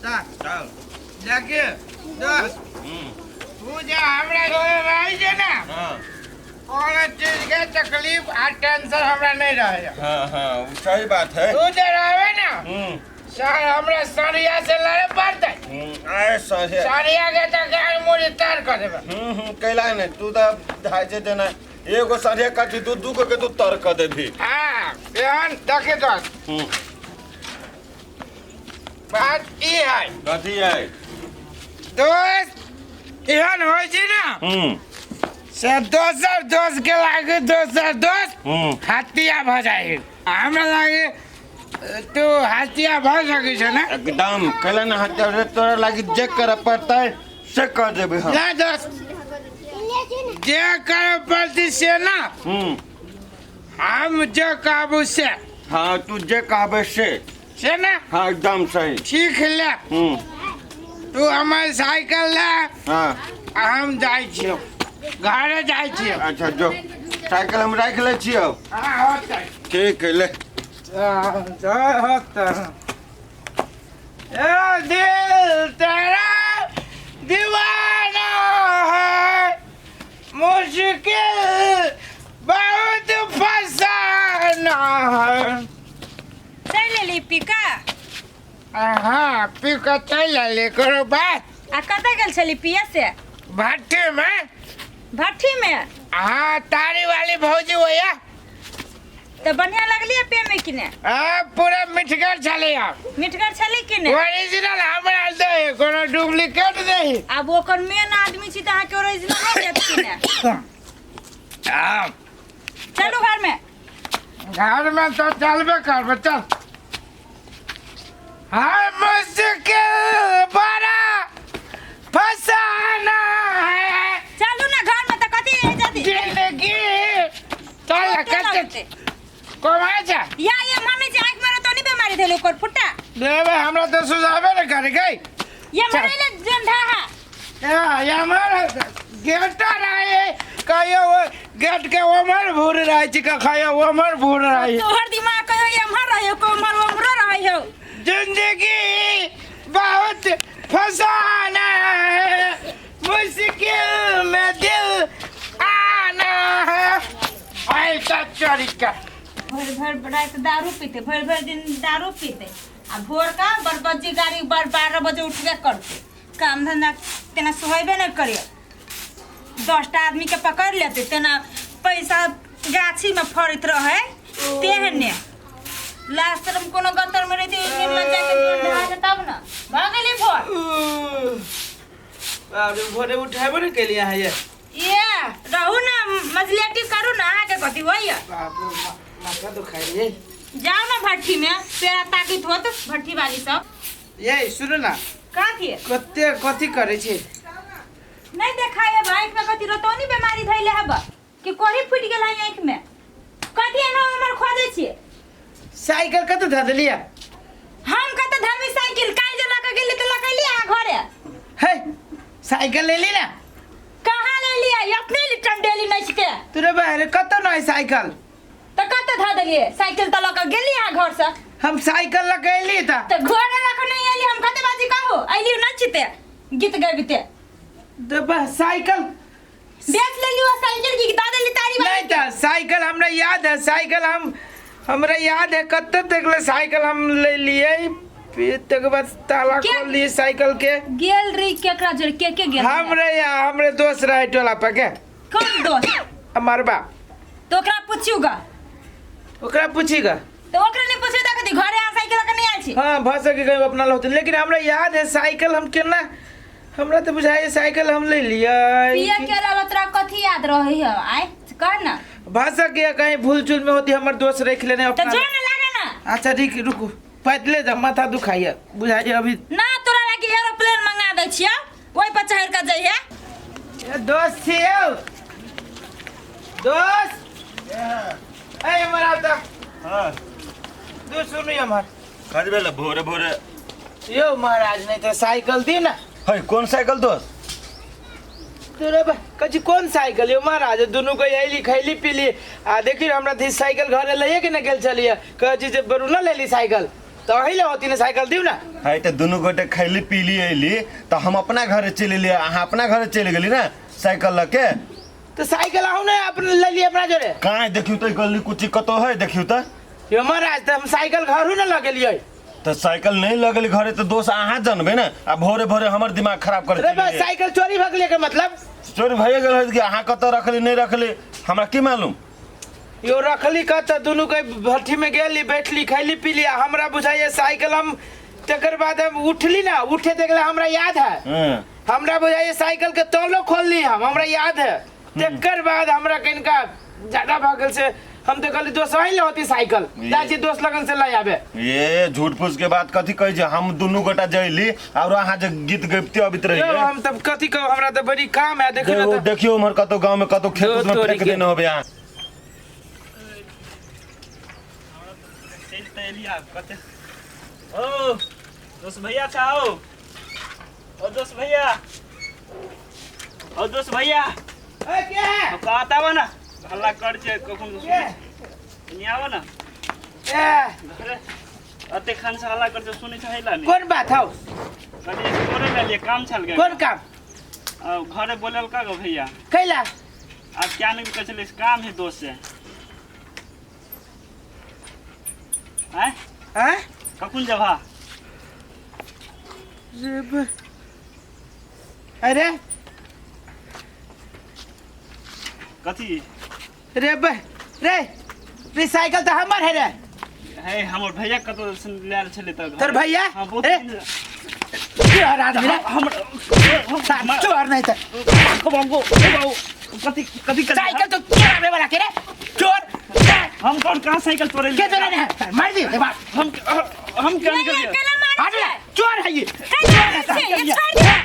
चल। चल। देखिए दोस्त, तू जे हमरा घरे रहै छै ने, कोनो चीज के तकलीफ आ टेंशन हमरा नहीं रहे। हाँ हाँ, वो सही बात है। तू जे रहबे ना सर, हमरा सरिया से लड़े पड़तै। आए सही। सरिया के तो गाय मुड़ी तार कर देबे। कैला ने तू तो ढाई से देना एगो सरिया काटी, तू दू गो के तू तर कर देबी। हाँ, एहन देखे दोस्त, बात ई है। कथी है? दोस्त, एहन होइ छै ने से दोसर दोस्त के लागे दोसर दोस्त हत्या भऽ जाइ। हमरा लागे तू हत्या भऽ सकै छै ने। एकदम, कैला ने हत्या रे, तोरा लागी जे करे पड़तै से कर देबे हम। ना दोस्त, जे करे पड़तै से ना, हम जे कहबू से। हाँ, तू जे कहबे से। से ना। हाँ, एकदम सही। ठीक, ले। तू हमर साइकिल ले। आ हम जाइ छियौ, घरे जाइ छियौ। अच्छा जो, साइकिल हम राखि लै छियौ। हाँ, होतै। ठीक है, ले। होतै। ए दिल तेरा दीवाना है, मुश्किल बहुत फसाना है। चलि एली पिका? हाँ, पी कऽ चलि एली, कोनो बात? आ कतऽ गेल छली पिया से? भट्टी में। भट्ठी में? हाँ, तारी वाली भौजी होया। तऽ बढ़िया लगली पिए में कि ने? आ पूरा मिठगर छलै। मिठगर छलै कि ने? ओरिजिनल हमरा दे, कोनो डुप्लीकेट नहीं। आब ओकर मेन आदमी छी तऽ अहाँके ओरिजिनल नहि देत कि ने? हाँ। चलू घर में। घर में तो चलबे करबे, चल। हाँ, मुश्किल बड़ा फसाना है। चलू ना घर में, तऽ कथी है जल्दी। जिंदगी चल। कते कते लगतै? कमा जा। या ये मानै छै आँखि में तो नहीं बीमारी भेल ओकर फुट्टा। देवे हमरा तो सुझावे ने करे गई। ये चल। मरैले जंधा है। ये हमर गेटर रहे कहियो, वो गेट के ओमर भूर रहे छी, कहियो ओमर भूर रहे। तोहर दिमाग कहियो एम्हर रहे, को उम्हर उम्हरो रहे हो। जिंदगी बहुत फसाना है, मुश्किल में दिल आना है, ऐसा चोरी का। भरि भरि राति दारू पीते, भरि भरि दिन दारू पीते आ भोर का बरबज्जी गाड़ी बार 12 बजे उठबे करते। काम धंधा तेना सोहेबे नहि करे, 10टा आदमीके पकड़ि लेतै, तेना पैसा गाछीमे फड़ैत रहै तेहने। लास्ट में कोनो गतर में रहते निर्लज्जा के जोर ढहा के तब न भऽ गेली भोर। बाप रे, भोरे उठेबो ने केलिए अहाँ ये। ये रहू ना, मजलेटी करू ना, अहाँके कथी होइए? बाप रे, माथा दुखाइ रे। जाओ ना भट्ठी में, पेड़ा ताकित होत भट्ठी वाली सब। ये सुनू ना। कथी? कते कथी करै छी? नहीं देखाय अब आँखि में कथी रतौनी बीमारी धैले हब कि कोही फूटि गेल है आँखि में? कथी एना हमर खोजै छियै? साइकिल कतऽ धऽ देलियै? हम कतऽ धरबै साइकिल? काल्हि जे लऽ कऽ गेली तऽ लऽ कऽ एलियै अहाँ घरे। हे, साइकिल लेली ना? कहाँ ले लियै? अपने टंडेली नहीं छिके। तोरे बाहर कतऽ न है साइकिल? तऽ कतऽ धऽ देलियै साइकिल? तऽ लऽ कऽ गेली अहाँ घरसँ। हम साइकिल लऽ कऽ एली तऽ तऽ घरे लऽ कऽ नहीं एली। हम कते बाजी कहू, अयली नहीं छिते गीत गबिते। तऽ बा साइकिल बेच लेली वो साइकिल की दऽ देली तारी वाली? नहीं तऽ साइकिल हमरा याद है, साइकिल हम हमरा याद है, कतऽ देखले साइकिल हम ले लिए, फिर तकर बाद ताला खोल लिए साइकिल के। गेल रही केकरा जोड़, के के गेल रही? हमरे या हमरे दोस्त रहे टोला पर के। कौन दोस्त? हमार बाप। तो ओकरा पूछियो गा। ओकरा पूछीगा? तो ओकरा नहीं पूछियो तऽ कथी घरे अहाँ साइकिल लऽ कऽ नहीं आयल छी? हाँ, भऽ सके कहीं अपना लौते, लेकिन हमरा याद है साइकिल हम केना, हमरा तऽ बुझाइए साइकिल हम ले लियै। पिए के अलावा तोरा कथी याद रहे है? आय कह ना। भऽ सके कहीं भूल चूल में होती, हमर दोस्त रख लेने तो अपना। जो ना लागे ना। अच्छा ठीक, रुकू, पैदले जा, माथा दुखाइए बुझाइए अभी। ना, तोरा लागी एरोप्लेन मंगा दै छियौ, ओहि पर चढ़ि कऽ जइहे। ए, दोस्त छियौ दोस्त, ए हमर आता। हाँ। तू सुनू हमर। खजबे ले भोरे भोरे। यौ महाराज, नहीं तो साइकिल दी ना। है कौन साइकिल दोस्त? तोरे बा कची कौन साइकिल यौ महाराज? दुनू को अयली, खैली, पीली आ देखी हमरा थी साइकिल घरे लइए के न गेल छलिए, कहै छी जे बरू न लेली साइकिल। तो अही ले होती ने साइकिल दिउ ना। है तऽ दुनू गोटे खैली पीली अयली तऽ हम अपना घरे चलि एलियै, अहाँ अपना घरे चलि गेली ने साइकिल लऽ के। तो साइकिल आहू ने अपने ले लिए अपना जोरे। कहाँ देखियौ तऽ गली कुची कतौ है देखियौ तऽ। यो महाराज तऽ हम साइकिल घरू ने लऽ गेलियै। तऽ साइकिल नहीं लऽ गेली घरे तऽ दोस्त अहाँ जानबै ने, आ भोरे भोरे हमर दिमाग खराब कर रे बा साइकिल चोरी भऽ गेलै के मतलब? चोरी भइए गेल है कि अहाँ कतऽ रखली नहीं रखली हमरा की मालूम। यो रखली कतऽ, दुनू के भट्ठी में गेली बैठली खैली पीली, आ हमरा बुझाइए साइकिल हम तकर बाद हम उठली ना, उठे देखले हमरा याद है। हमरा बुझाइए साइकिल के तलो खोलली हम, हमरा याद है। तकर बाद हमरा कनिका ज्यादा भऽ गेल से हम तो कहली दोस्त वही होती साइकिल जाइ छी दोस्त लगन से लय आबे। ये झूठ फूस के बात कथी कहै छै, हम दुनू गोटा जैली और अहाँ जे गीत गबिते अबैत रहियै। यौ, हम तब कथी कहू, हमरा तऽ बड़ी काम है देखियौ ने तऽ। देखियौ उम्हर कतौ गाँव में कतौ खेत उत में तोरी फेंक के। देने होबे अहाँ। चलि तऽ एलियै आब कते। ओ दोस्त भैया छाओ, ओ दोस्त भैया, ओ दोस्त भैया। ए, के है? कहता आबऽ ना, हल्ला कर छै कखन के? एनी आबऽ ना। ए। घरे अते खान से हल्ला कर छै सुनै छै हैला नहीं। कोन बात हौ? कनी तोरे ले लिए काम छल गे। कोन काम? आ, घरे बोलल का गो भैया? कैला? अब क्या नहीं कहै छलै, काम है दोस्त से। आँय? आँय? कखन जबहा? रे अरे कथी? रे रे रे साइकिल तो हमर है रे। हे हमर भैया कतौ से लायल छलै तऽ तोर भैया? हाँ, बहुत ए? दिन चोर आदमी रे। हमर चोर नहीं तऽ। बाबू, बाबू, कथी, कथी करी? साइकिल तो चोराबे वाला के रे। चोर। हम कौन कहाँ साइकिल चोरे के चोरे है? मार दी, एक बार। हम क्या नहीं, निकल अकेला मारे हट छै। जा, चोर है ये। कैला चोर है मारे छै, साइकिल ये ये। छोड़ दे।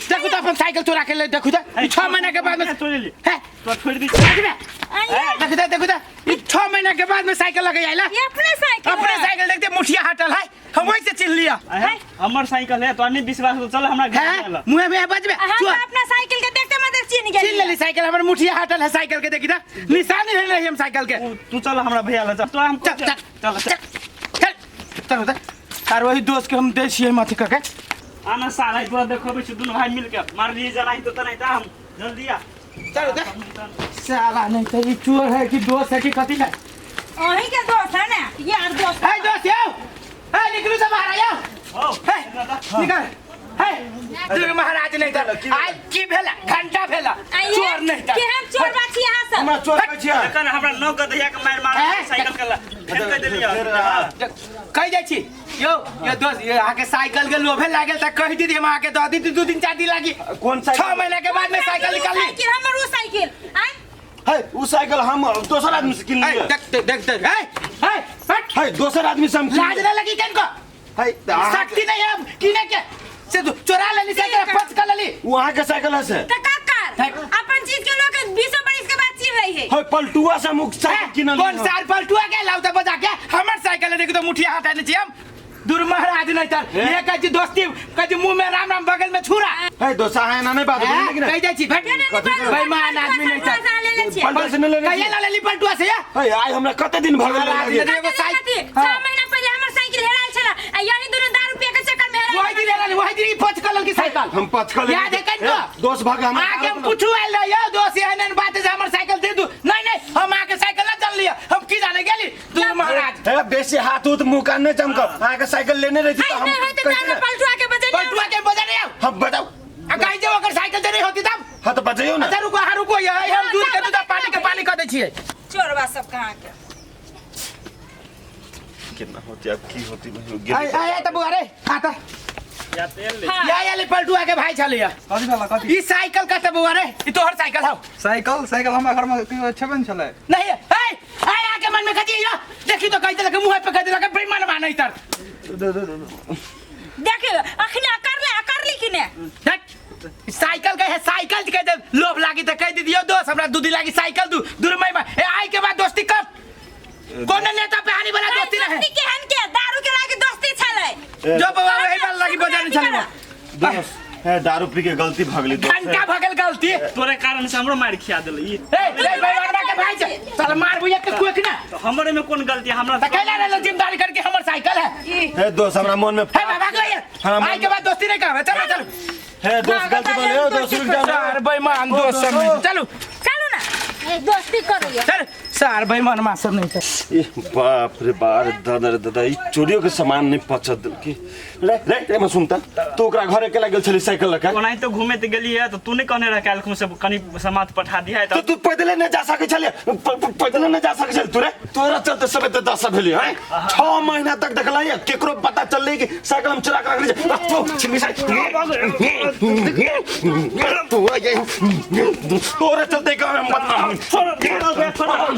देखू तो अपन साइकिल चोरा के ले, देखू तो। है, 6 महीना के बाद में चोरे ले। है। तो छोड़ दी। हट बे। आइए। देखू तो, देखू तो। ई 6 महीना के बाद में साइकिल लगे आइला। ये अपने साइकिल अपने है। साइकिल देखते मुठिया हटल है, हम वही से चिन्ह लिया। है, हमर साइकिल है, तो नहीं विश्वास हो, चल हमरा घर है, चल। मुँह में बजबे। हम चोर। तो अपना साइकिल के देखते मतलब चिन्ह गेलियै। चिन्ह लेली साइकिल, हमर मुठिया हटल है साइकिल के, देखी तो निशानी नहीं रही हम साइकिल के। तू चल हमरा भैया लग, चल। तो हम चल, चल, चल, चल। चल, चल, चल, चल। तार वही दोस्त के हम दै छियै हम अथी कऽ के। आना साला, तोरा देखबै छी दुनू भाई मिल के मार लिए जना ही तो तना ही हम जल्दी आ। चल उधर। साला नहीं तो ये चोर है कि दोस्त है कि कथी है? अहीं के दोस्त है ना, ये आर दोस्त। है दोस्त आओ। है निकलू से बाहर आओ। हो। है निकल। है तू महाराज नहीं तो आज की भेला घंटा भेला आइए, चोर नहीं तो। कि हम चोर बाछी यहाँ सब। हमरा चोर कहै छियै। देखा ना हमरा नौ गदहिया के मार मार हैं? साइकिल के ला। फेर कह देलियै। फेर, कहि जाइ छी यौ, यो दोस्त, यो अहाँके साइकिल के लोभे लागल तऽ कहि दीदी हम अहाँके दऽ दी 2 दिन 4 दिन लागी। कोन साइकिल? 6 महीना के बाद में साइकिल निकालली। साइकिल हमर उ साइकिल। आँय? है, उ साइकिल हम दोसर आदमी से किन है, लियै। देख, देख, देख, देख, है, है, हट। है, दोसर आदमी से हम किन लाज लियै। नहीं लगी किनको? है, तऽ अहाँ शक्ति नहीं है अब किने के। से तू चोरा लेली साइकिल, पच कर लेली। उ अहाँके साइकिल है से? तऽ का कर? है। अपन चीज के लोग 20 बरिस के बाद चिन्ह रही है। है, पलटुआ से हम उ साइकिल किनलियै। कौन साल पलटुआ के लाउ तऽ बजा के हमर साइकिल देखू तऽ मुठिया हटा छी हम। दूर महाराज नहीं तर। ये कहै छी दोस्ती, कहै छी मुंह में राम राम बगल में छुरा। है, दोस्त, अहाँ एना नहि बात हैं? करू, लेकिन कहि जाइ छी, भेट। के नहि कथी पलटुआ बेईमान आदमी नहीं तर। से लेले छियै। पलटुआ से नहि लेने कहिया छियै? ना लेली पलटुआ से या? है, आइ हमरा कते दिन भऽ गेल महाराज, लेने एगो कथी, साइकिल- कथी? हाँ। 6 महीना पहिले हमर साइकिल हेरायल छला, आ यही दुनू दारू पिए के चक्कर में हेरायल वही दिन हेरायल, वही दिन ई पच कलल की साइकिल। हम पच कऽ लेली। याद है कनिको? हे, दोस्त भऽ गेल हमरा। आके हम पूछू आयल रहियै, यौ दोस्त, एहन एहन बात है जे हमर साइकिल दे दू। नहीं, नहीं, हम अहाँके साइकिल ना चल लिअ, हम की जाने गेली? दूर महाराज। हे, बेसी हाथ उत मुँह कान नहि चमकब। अहाँके साइकिल लेने रही तऽ हाय, हम नहि होइत तऽ कैसे हमरा पलटुआ के बजेने पलटुआ के बजेने आउ। हम बताउ। आ कहि जे ओकर साइकिल जे नहि होती तब? हाँ, तऽ बजैयौ ने। अच्छा, रुको, हाँ, रुको, ये, हम दूध के दूध आ पानी के पानी कऽ दै छियै। चोरबा सब कहाँ के? केना होती आब की होती नहीं, आय, आय, आय, तऽ बौआ रे, आ तऽ। या तेल ले। हाँ। या, या, ले, पलटुआ के भाई छलैया। कथी भेला, कथी? ई साइकिल कतऽ बौआ रे? ई तोहर साइकिल हौ। साइकिल, साइकिल हमरा घर में केओ छेबे ने छलै। नहीं, ए, ए, आके मन में कथी यो? देखी तो कहि देलक, मुँह पे कहि देलक, बेईमान मानै तर। देखियो, अखने अकड़ ले, अकड़ ली कि ने? देख, साइकिल के है, साइकिल के दे, लोभ लागी तऽ कहि दियौ दोस्त, हमरा 2 दिन लागी साइकिल दू, दूर मई मा। ए, आई के बाद दोस्ती कब? कोन नेता पे हानि वाला दोस्ती रहे? दोस्ती केहन के? दारू के लागी दोस्ती छलै। जो बाबा वही वाला लागी बजाने छलै। दोस्त, हे, दारू पी के गलती भऽ गेली दोस्त। घंटा भऽ गेल गलती। तोरे कारण से हमरो मार खिया देलै ई। ए, ए, बेईमानवा के भाई चल मार भैया के कोक ना। तो हमरे में कोन गलती है हमरा? त कैला रहलो जिम्मेदारी करके हमर साइकिल है। हे दोस्त हमरा मन में हे बाबा गए हाँ, भाई के बाद दोस्ती नहीं कर। चलो चलो हे दोस्त गलती बोले दोस्त रुक जा। सार बेईमान दोस्त सब नहीं। चलो चलो ना दोस्ती करो ये। चल सार बेईमान मा सब नहीं। ए बाप रे बाप दादा रे दादा ई चोरियो के सामान नहीं पचत दिल की। रे रे रे मैं सुनता तू ओकरा घरे के लागल छली साइकिल लका ओनाही तो घूमे त गेली है तो तू नहीं कहने रह काल्हि से कनी सामान पठा दिया है तो तू पैदले नहीं जा सकै छले, पैदले नहीं जा सकै छले तू रे। तोरा चलते सब एते दशा भेली हैं। 6 महीना तक देखला है केकरो पता चलले कि साइकिल हम चुरा के रखले तू छिमी साइकिल तू आ गई तोरा चलते गांव में बदनाम। छोड़ो छोड़ो छोड़ो।